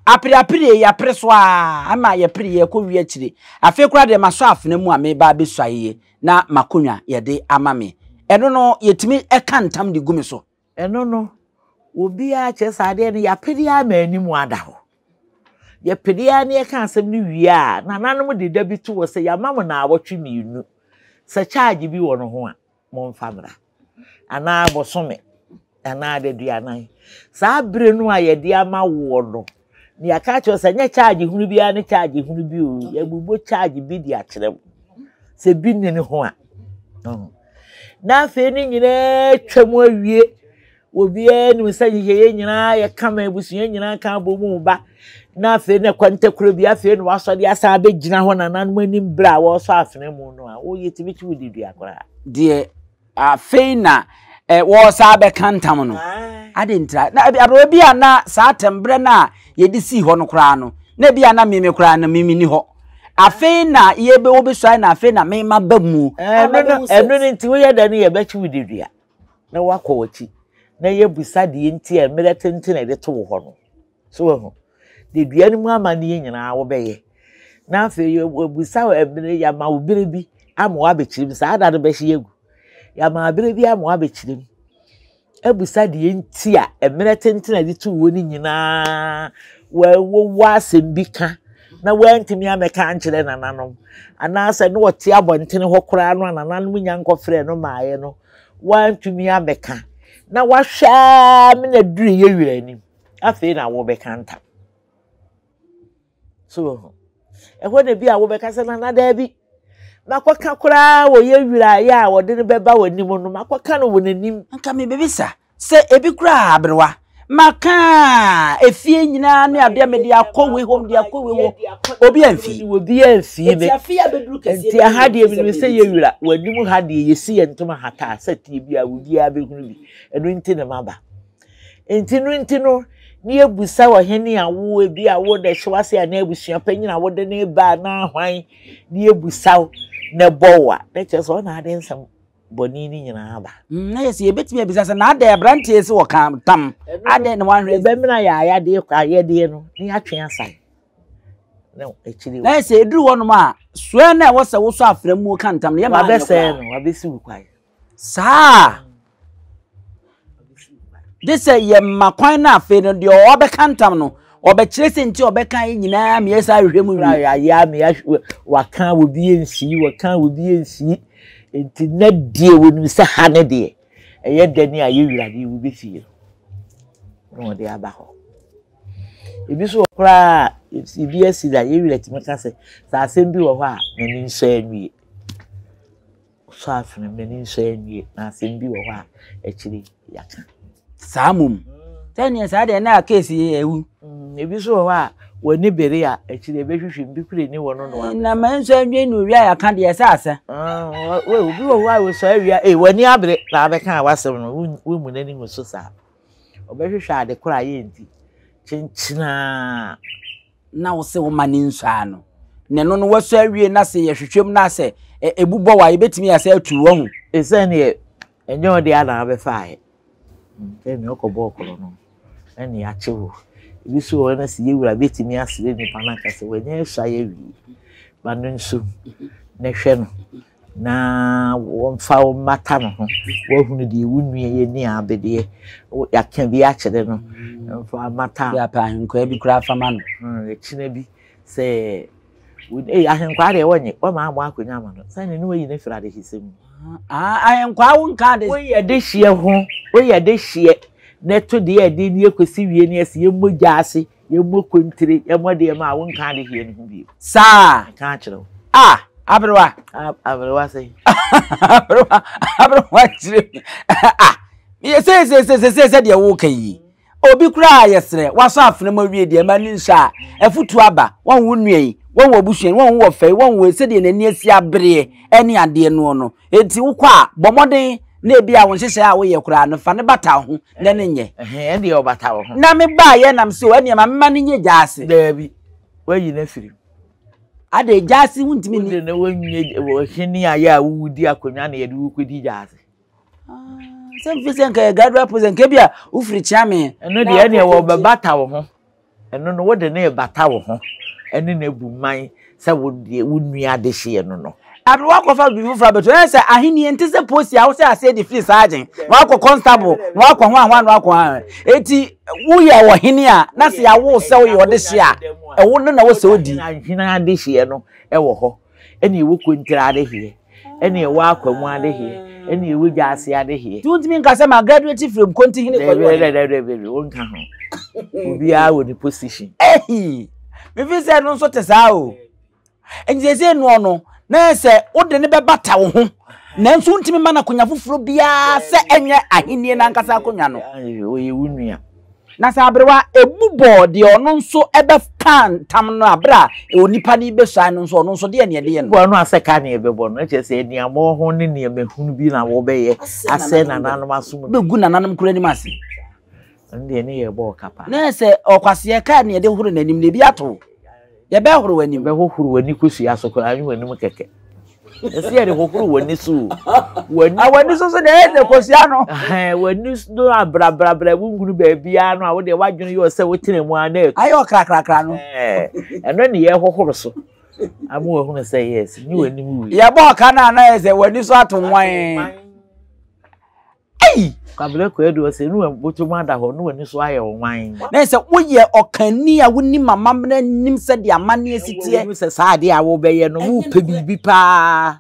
Speaker 2: Apereapereɛ yi apere so ara ama yɛpere yɛkɔ wie akyire. Afei koraa deɛ masɔ afena mu a meba abɛsua yie na m'akonnwa yɛde ama me. Ɛno no yɛtumi ka ntam de gu me so.
Speaker 1: Ɛno no, obiara kyerɛ sɛ adeɛ no yɛapere ara ma anim ada hɔ. Yɛpere ara na yɛka asɛm no wie a, nananom de da bi to hɔ sɛ yɛama mo naawɔtwe mmienu. Sɛ charge bi wɔ no ho a, momfa mmra. Anaa bosome, anaa adaduanan. Saa bere no a yɛde ama woɔ no, na yɛaka akyerɛ wo sɛ nyɛ charge hunu biara ne charge hunu bi o. Yɛbobɔ charge bi de akyerɛ wo. Sɛ bi nni ne ho a. Na afei ne nyinaa twam awie. Obiara nim sɛ nhyehyɛeɛ nyinaa yɛ kama, abusua nyinaa ka abɔ mu ba. Na afei na kwantakuro bi afei na wasɔre asan abɛgyina hɔ nananom anim berɛ a wɔresɔ afena mu no a, woyɛ tumi kyi wo de dua koraa.
Speaker 2: Deɛ afei na eh, wɔresa abɛka ntam no. Ade ntira. Na aberewa bi a na saa atɛmberɛ no a yɛde sii hɔ no koraa no, na ebi a na meme koraa no meme ni hɔ. Afei na yɛbɛ wɔbɛsuae na afei na mema ba mu.
Speaker 1: Ɛno no nti woyɛ dɛ no yɛbɛkye wo de dua. na woakɔ w'akyi na yɛabisa deɛ nti a mmerɛ tenten a yɛde to wo hɔ no. So wahu? Deɛ dua no mu amanneɛ nyinaa wobɛyɛ. Na afei yɛabisa wo mmerɛ, yɛama wo berɛ bi ama woabɛkyerɛ mu. Saa da no bɛhye agu. Yɛama berɛ bi ama woabɛkyerɛ mu. Abisa deɛ nti a mmerɛ tenten a yɛde to wo no nyinaa wɔwɔ asɛm bi ka na wantumi ammɛka ankyerɛ nananom anaasɛ na ɔte abɔntene hɔ koraa no a nananom nya nkɔfrɛɛ no maaeɛ no wantumi ammɛka na wahwɛ ara me na duru yɛ werɛ anim afei na wobɛka ntam so wɔ ho ɛhɔ na bi a wobɛka sɛ nana daabi makɔka koraa wɔ yɛ werɛ a yɛ a wɔde no bɛba w'anim no makɔka no wɔ n'anim
Speaker 2: nka mebɛbisa Sɛ ebi koraa aberewa maka a efie nyinaa ne adeɛ mede akɔ wei hɔ mede akɔ wei hɔ obi amfi.
Speaker 1: Obi amfi me. Nti aha deɛ menim sɛ yɛ wura w'anim ha deɛ yɛsi yɛn ntoma hata a sɛ teɛ bi a obiara bɛhunu bi ɛno nti na maba. Nti no nti no ne yɛbusa ɔhene a wo ebi a wo na ɛhyɛ w'ase anaa abusua panyin a wode ne ba anaa hwan ne yɛbusa wo na ɛbɔ wo a na kyerɛ sɛ ɔna ade nsɛm bɔne no nyinaa aba.
Speaker 2: Mm, na yɛ sɛ yɛbɛtumi abisa sɛ, na adɛn aberanteɛ yi sɛ wɔka ntam, adɛn na wanhwɛ?
Speaker 1: Yɛbɛmena yɛ ayadeɛ ayɛdeɛ no na yɛatwe asan na akyire.
Speaker 2: Na yɛ sɛ ɛduru hɔnom a, soɛ na ɛwɔ sɛ wosɔ afra mu ka ntam no, yɛma anyɛ
Speaker 1: koraa. Wabɛsɛe no, wabɛsi wo kwan.
Speaker 2: Saa. Gye sɛ yɛma kwan no afei no deɛ ɔbɛka ntam no ɔbɛkyerɛ sɛ nti ɔbɛka yɛ nyinaa meyɛ saa ahwehwɛ mu wie.
Speaker 1: Ayɛ a meyɛ waka obi nsi waka obi nsi nti na deɛ wɔnim sɛ ha ne deɛ ɛyɛ dɛ ne ayɛ wura deɛ wobɛfie no na wɔde aba hɔ. Ebi nso wɔ koraa ebi asi da yɛ wura tumi ka sɛ sɛ asɛm bi wɔ hɔ a n'ani nsɔ anwie. Ɔsɔ afena m'ani nsɔ anwie na asɛm bi wɔ hɔ a akyire yɛaka.
Speaker 2: Saa mmom. Sɛdeɛ saa deɛ na case yi awu.
Speaker 1: Mm, ebi nso wɔ hɔ a w'ani bere a akyire ebɛhwehwɛ mu bi kura ni wɔ no no.
Speaker 2: Na m'ani nsɔ anwie na owia yɛaka deɛ ɛsɛ asɛ.
Speaker 1: Ah, obi wɔ hɔ a wɔsɔ awia ee w'ani abere na abɛka a w'asɛm no womu n'anim so saa. Ɔbɛhwehwɛ ade koro a yɛ nti kyenkyenaa.
Speaker 2: na wo se woma ne nsɔ ano na ɛno no wasɔ awie na sɛ yɛhwehwɛ mu na sɛ ebu bɔ wa yɛbɛtumi asɛ atu wɔ ho.
Speaker 1: Ɛsɛneɛ ɛnyɛ ɔde a na abɛfaeɛ ɛne ɔkɔbɔ ɔkorɔ no ɛne akye wo ebi so wɔ na sɛ yɛwura bɛtumi asrɛ nipa no aka sɛ wanya asua yɛ awie ma no nso na hwɛ no na wɔmfa wo mmata no ho woahunu deɛ wo nua yɛ ni abedeɛ yɛaka bi akyerɛ no mfa mmata
Speaker 2: bi apɛ ahenkwaa bi koraa fa ma no
Speaker 1: ɛkyina bi sɛ ee ahenkwaa deɛ wɔnye wɔma abɔ akonnwa ama no sɛne ne wayi no afiri adehyesɛm mu
Speaker 2: ahenkwaa wo nka ade
Speaker 1: woyɛ dehyeɛ ho woyɛ dehyeɛ na ɛto deɛ ɛde ne ɛkɔsi wie ne ɛsɛ yɛmmɔ gya ase Yɛmmɔ kontire, yɛmmɔ deɛ ma a wonka adehyeɛ no ho bio.
Speaker 2: Saa.
Speaker 1: Meka akyerɛ wo.
Speaker 2: Ah, aberewa.
Speaker 1: Aberewa sɛn?
Speaker 2: Aberewa, aberewa kyerɛ mi. Ah, yɛ sɛ sɛ sɛ sɛ sɛ sɛ deɛ woka yi. Obi koraa yɛsrɛ, wasɔ afena mu awie deɛ ma ne nhyɛ a, afutuo aba, wɔn wo nua yi, wɔn wɔ abusua yi, wɔn wo wɔfa yi, wɔn wo sɛdeɛ n'ani asi abereɛ ɛne adeɛ noɔ no. Enti wokɔ a, bɔ mmɔden na ebia wo nhyehyɛe a woyɛ koraa no, fa no bata wo ho na ne nyɛ.
Speaker 1: Ɛhɛn, ɛndeɛ ɔbata wo ho.
Speaker 2: Na mebaeɛ nam sɛ o, ɛnneɛ ma memma no nyɛ gyaase.
Speaker 1: Daabi, woayi no afiri mu.
Speaker 2: Adɛn, gyaase wontumi nni.
Speaker 1: Wode no wonyɛ ɔhene a yɛ a wowodi akonnwa na yɛde wo kɔdi gyaase.
Speaker 2: Sɛ mfi sɛ nka yɛ gradual process nka bi a wofiri kyeame.
Speaker 1: Ɛno deɛ ɛneɛ wɔbɛbata wo ho. Ɛno no wode no rebata wo ho ɛne no abu man sɛ wo deɛ wo nua adehyeɛ no no.
Speaker 2: Aberewa akɔfa biribi foforɔ abɛto ɛyɛ sɛ ahenni nte sɛ posi a wosɛ aseɛ de firi sergeant na wakɔ constable na wakɔ ho ahoa na wakɔ ho eti woyɛ ɔhene a na sɛ yɛawo sɛ woyɛ ɔdehyeɛ a ɛwo no na wosɛ odi.
Speaker 1: Ahene adehyeɛ no ɛwɔ hɔ ɛna ɛwɔ kontire adehyeɛ ɛna ɛwɔ akwamu adehyeɛ ɛna ɛwɔ gyaase adehyeɛ.
Speaker 2: Nti wontumi nka sɛ ma graduate firi Kontihene kɔyɛ ɔhene.
Speaker 1: Daabi daabi daabi wonka ho obiara wɔ ne position.
Speaker 2: Ehi mefi sɛ ɛno nso te saa o. Nti seesei noɔ no, na ɛyɛ sɛ wode no bɛbata wo ho, nanso wontumi mma no akonnwa foforɔ biara sɛ ɛnyɛ ahennie no ankasa akonnwa no.
Speaker 1: Ɔyɛ wo nua.
Speaker 2: Na sɛ aberewa ebu bɔ deɛ ɔno nso ɛbɛka ntam no a, berɛ a onipa no rebɛsuae no nso, ɔno nso deɛ ne ɛde yɛ no.
Speaker 1: Bɔ no a sɛ ka ne ɛbɛbɔ no, kyerɛ sɛ aniammɔho ne nneɛma hunu bi na wɔbɛyɛ asɛe nananom asomdwoeɛ.
Speaker 2: Bɛgu nananom koraa anim ase.
Speaker 1: Ɛno deɛ ne yɛ bɔɔ ka paa.
Speaker 2: Na sɛ ɔkwaseɛ kaa ne yɛde horo n'anim na ebi ato. Yɛbɛhoro w'anim.
Speaker 1: Yɛbɛhohoro w'ani kosua so koraa ne w'anim kɛkɛ. Ɛsɛ yɛde hohoro w'ani so o.
Speaker 2: W'ani ah, w'ani so so deɛ ɛyɛ sɛ kosua no.
Speaker 1: W'ani no abrabrabra wohunu baabiara no a wodeɛ w'adwene yɛ sɛ wotena mu a na ɛtu.
Speaker 2: Ayɛ ɔkrakrakra no.
Speaker 1: Ɛno ne yɛhohoro so. Ama wahunu sɛ yes, nye w'anim wie.
Speaker 2: Yɛbɔ ɔka no a na yɛ sɛ w'ani so ato nwan.
Speaker 1: Ei! Kwabena Kwadu ɔsɛ ne waboto mu ada hɔ ne w'ani so ayɛ wo nwan.
Speaker 2: Na sɛ woyɛ ɔkanni a wonim amammerɛ nim sɛdeɛ amanneɛ si teɛ.
Speaker 1: Wonim sɛ saa adeɛ a wobɛyɛ no wopɛ biribi paa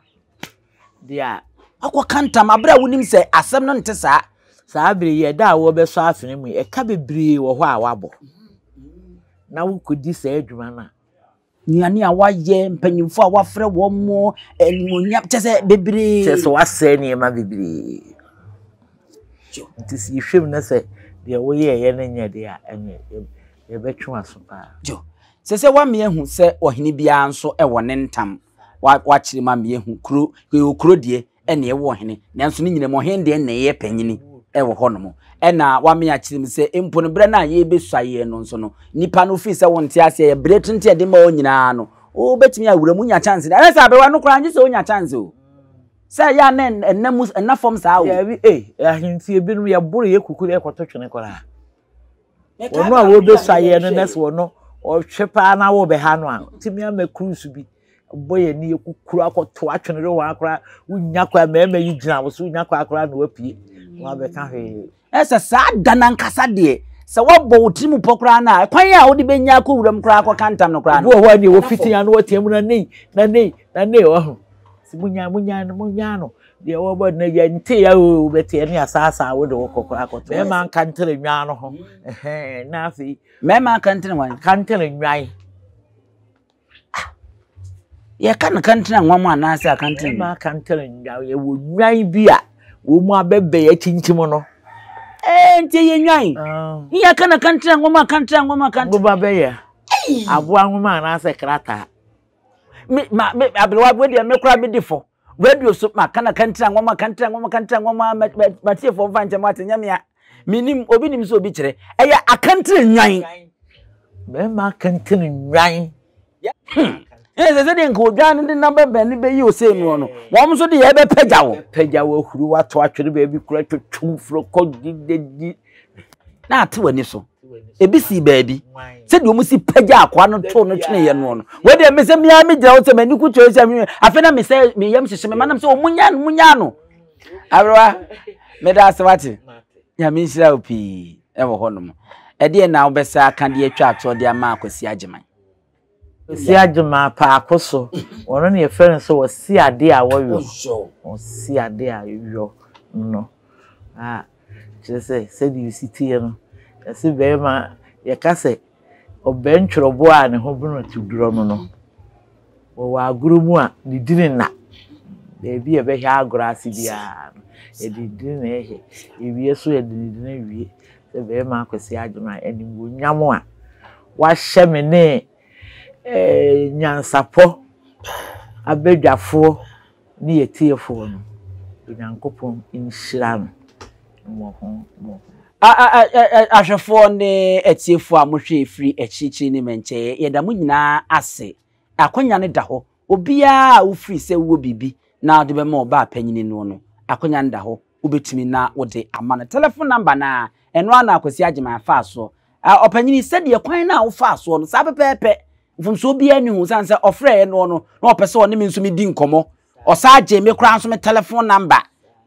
Speaker 1: deɛ a.
Speaker 2: Akɔka ntam aberɛ a wonim sɛ asɛm no nte saa.
Speaker 1: Saa bere yi ɛda a wɔbɛsɔ afene mu yi ɛka bebree wɔ hɔ a woabɔ na wokɔdi saa adwuma no a.
Speaker 2: Nnuane a wayɛ, mpanyimfo a wafrɛ wɔn mo, animuonyam, kyɛ sɛ bebree.
Speaker 1: Kyɛ sɛ wasɛe nneɛma bebree. Nti sɛ yɛhwɛ mu na sɛ deɛ woyɛeɛ no nyɛ deɛ a, ɛneɛ yɛbɛtwe w'aso paa.
Speaker 2: Yo, sɛ sɛ woame ahu sɛ ɔhene biara nso wɔ ne ntam, wakyerɛ mu ame ahu kuro, kuro deɛ, ɛna ɛwɔ ɔhene, nanso ne nyinam ɔhene deɛ na ɛyɛ panyini ɛwɔ hɔnom. Ɛna wame akyerɛ mu sɛ mpo no berɛ no a yɛrebɛsua yɛn no nso no, nipa no firi sɛ wonte aseɛ yɛ berɛ tenten ɛde ma wɔn nyinaa no, wobɛtumi awura mu nya chance. Ɛna sɛ aberewa no koraa ngye sɛ wonya chance o. Sɛ ɛyɛ a na ɛnna mu ɛnna fam saa o.
Speaker 1: Yɛbi ee ahemfie binom yɛboro yɛ kuku yɛkɔto twene koraa. Wɔn a wɔrebɛsua yɛn no na sɛ wɔn ɔhwɛ paa na wɔbɛha no a, tumi ama cruise bi. bɔ yɛn ani yɛkukuru akɔto atwene de wɔn akora wonya kɔ mmarima yi gyina wo so wonya kɔ akora na wapue na wabɛka hwee.
Speaker 2: Ɛsɛ saa da no ankasa deɛ sɛ woabɔ wo tirim pɔ koraa no a kwan a wode bɛnya akɔ wuram koraa akɔka ntam no koraa no.
Speaker 1: Obi wɔ hɔ a deɛ wɔfiti ano wɔteɛ mu na nei na nei na nei ɔho sɛ munya munya no munya no deɛ wɔbɔ no yɛ nte ya o bɛte ɛne asaasaa wode wokɔ koraa akɔto mmarima nka ntere nwan no ho ɛhɛn na afei
Speaker 2: mmarima nka ntere nwan
Speaker 1: nka ntere nwan
Speaker 2: Ah! Yɛka no kantena nwa mu anaasɛ akantena
Speaker 1: nwa? Ɛma akantena nwa. Yɛwɔ nwan bi a wɔn mu abɛbɛn akyinkyim no.
Speaker 2: Ɛɛ nti ɛyɛ nwan. Ah. Ne yɛka no akantena nwa mu akantena nwa mu akantena.
Speaker 1: Nwoma bɛyɛ. Aboa nwoma anaasɛ krataa.
Speaker 2: Me ma me aberewa wei deɛ me koraa me di fɔ. Radio so ma ka na kantena nwa mu akantena nwa mu akantena nwa mu ma ma tiefoɔ mfa nkyɛn mo ate nyɛ mea. Menim obi nim sɛ obi kyerɛ. Ɛyɛ akantena nwan.
Speaker 1: Mmarima akantene nnwan.
Speaker 2: Hmm. Ɛyɛ sɛ sɛdeɛ nka odwan no de n'abɛbɛn no bɛyi ose noɔ no, wɔn nso de yɛbɛpagya wo.
Speaker 1: Pagya wo ahuru wato atwere baabi kura twetwom foro kɔ didadi.
Speaker 2: Na ate w'ani so. Ebi sii baabi. Sɛdeɛ wɔn si pagya akoa no too no tweneeɛ noɔ no. Wei deɛ mesɛ mmea me gyina hɔ sɛ m'ani kutu sɛ afei na mesɛ me yam hyehye me ma nam sɛ wɔn nya no wɔn nya no. Aberewa, meda ase wate. Nyame nhyira wo pii wɔ hɔnom. Ɛdeɛn na wobɛsa aka de atwa atoɔ de ama Akwasi Agyeman?
Speaker 1: Kwasi Agyeman Paako so, ɔno na yɛfrɛ no sɛ ɔsi adeɛ a wɔyɔ. Ɔsi adeɛ a yɔ no. A kyerɛ sɛ sɛdeɛ ɔsi teɛ no, yɛse bɛrima yɛka sɛ Ɔbɛn twerɛboɔ a ne ho bunu te dorɔ no no, wɔwɔ agorɔ mu a, ne dini nna. Baabi a yɛbɛhwɛ agorɔ ase biara no, yɛde ne dini na ɛhwɛ. Yɛwie nso yɛde ne dini wie. Sɛ barima Akwasi Agyemang animuonyam a wahyɛ me ne eh, nyansapɔ abadwafoɔ ne yɛtiefoɔ no, Onyankopɔn nhyira no mmɔho mmɔho.
Speaker 2: Ahwɛfoɔ ne atiefoɔ a mohwɛ firi akyirikyiri ne mmɛnkyɛeɛ, yɛda mo nyinaa ase. Akwanya no da hɔ. Obiara a wofiri sɛ wowɔ biribi na wode bɛma ɔbaa panyini noɔ no, akwanya no da hɔ. wobɛtumi na wode ama no. Telephone number no ara, ɛno ara na Akwasi Agyeman faa soɔ. Ɔpanyini, sɛdeɛ kwan no a wofaa soɔ no, saa pɛpɛɛpɛ, mfomsoɔ biara nni ho, sane sɛ ɔfrɛɛ noɔ no, na ɔpɛ sɛ ɔne me nso medi nkɔmmɔ. Ɔsan gyee me koraa nso me telephone number.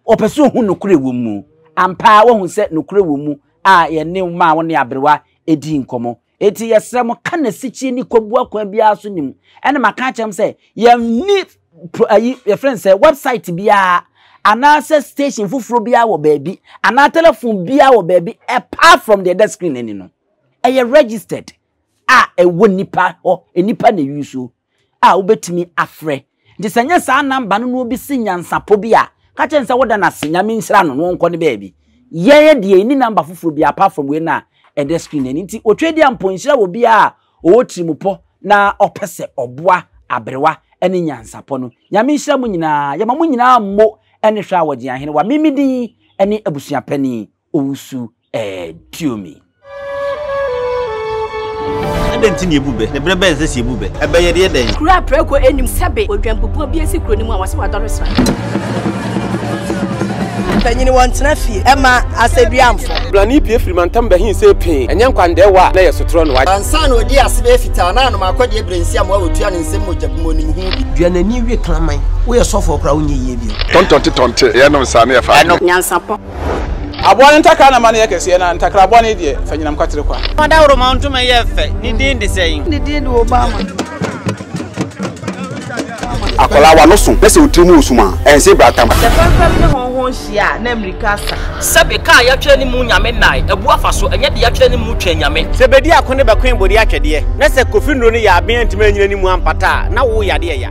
Speaker 2: Ɔpɛ sɛ ɔhu nokorɛ wɔ mu. Ampa ara wahu sɛ nokorɛ wɔ mu a yɛne wo maa wo ne aberewa dii nkɔmmɔ. Enti yɛsrɛ mo ka n'asikyie ne kwabua kwan biara so nim. Ɛna maka akyerɛ mo sɛ yɛnni pro ayi yɛfrɛ no sɛ website biara anaasɛ station foforɔ biara wɔ baabi anaa telephone biara wɔ baabi apart from deɛ ɛda screen ani no. Ɛyɛ registered a ɛwɔ nipa hɔ, nipa na ɛyi so. a wobɛtumi afrɛ. Nti sɛ nyɛ saa number no na obi se nyansapɔ bi a, ka kyerɛ no sɛ woda no ase, Nyame nhyira no na ɔnkɔ ne baabi. Yɛn deɛ yɛnni number foforɔ biara apart from wei no a ɛda screen no ani. Nti Otwedeampɔ nhyira wɔ biara a ɔwɔ tirimupɔ na ɔpɛ sɛ ɔboa aberewa ne nyansapɔ no. Nyame nhyira mo nyinaa. Yɛma mo nyinaa mmo ne hwɛ a wɔgye ahene wa. Me me din ne abusuapanin Owusu Duomi.
Speaker 3: Adɛn nti na yɛbu bɛ? Na berɛ bɛn na ɛsɛ sɛ yɛbu bɛ? Ɛbɛ yɛ deɛ dɛn?
Speaker 4: Kuro a prako nnim sɛbe odwanbubuo bi asi kuro no mu a wɔse wadɔre sra.
Speaker 5: Mpanyini wɔntena fie ɛma asɛduamfo.
Speaker 6: Blani pue firi mantam bɛhe see pee, ɛnyɛ nkwandɛɛwa a na ɛyɛ sotorɔ no.
Speaker 5: Ansa na ɔdii ase bɛyɛ fitaa na anom akɔdeɛ berɛ nsi amoa wɔtua ne nsam mogya bi mu ɔnim ho bi.
Speaker 7: Dua n'ani we kraman. Woyɛ sɔfoɔ koraa wonyɛ yie bio.
Speaker 8: Tɔntɔnte tɔnte, yɛnom saa na yɛfa adwene.
Speaker 4: Nyansapɔ.
Speaker 6: Aboa no ntakra na ma no yɛ kɛseɛ, na ntakra bɔne deɛ, fa nyinam kwatere kwa.
Speaker 9: Ɔdawuroma ntoma yɛ fɛ, ne din de sɛn?
Speaker 10: Ne din de Obama.
Speaker 11: Akwadaa w'ano so na sɛ wo tiri mu wɔ sum a, ɛnse bratam.
Speaker 10: Sɛ fɛmfɛm ne hɔnhɔn hyia a, na mmirika asa.
Speaker 12: Sɛbe ka a yɛatwerɛ ne mu Nyame nnae, abu afa so, ɛnyɛ deɛ yɛatwerɛ ne mu Twɛn Nyame.
Speaker 9: Sɛ bedi ako ne bɛkoe bode atwɛdeɛ, na sɛ Kofi nnuro no yɛ aben antumi anyina ne mu ampata a, na wo yadeɛ ya.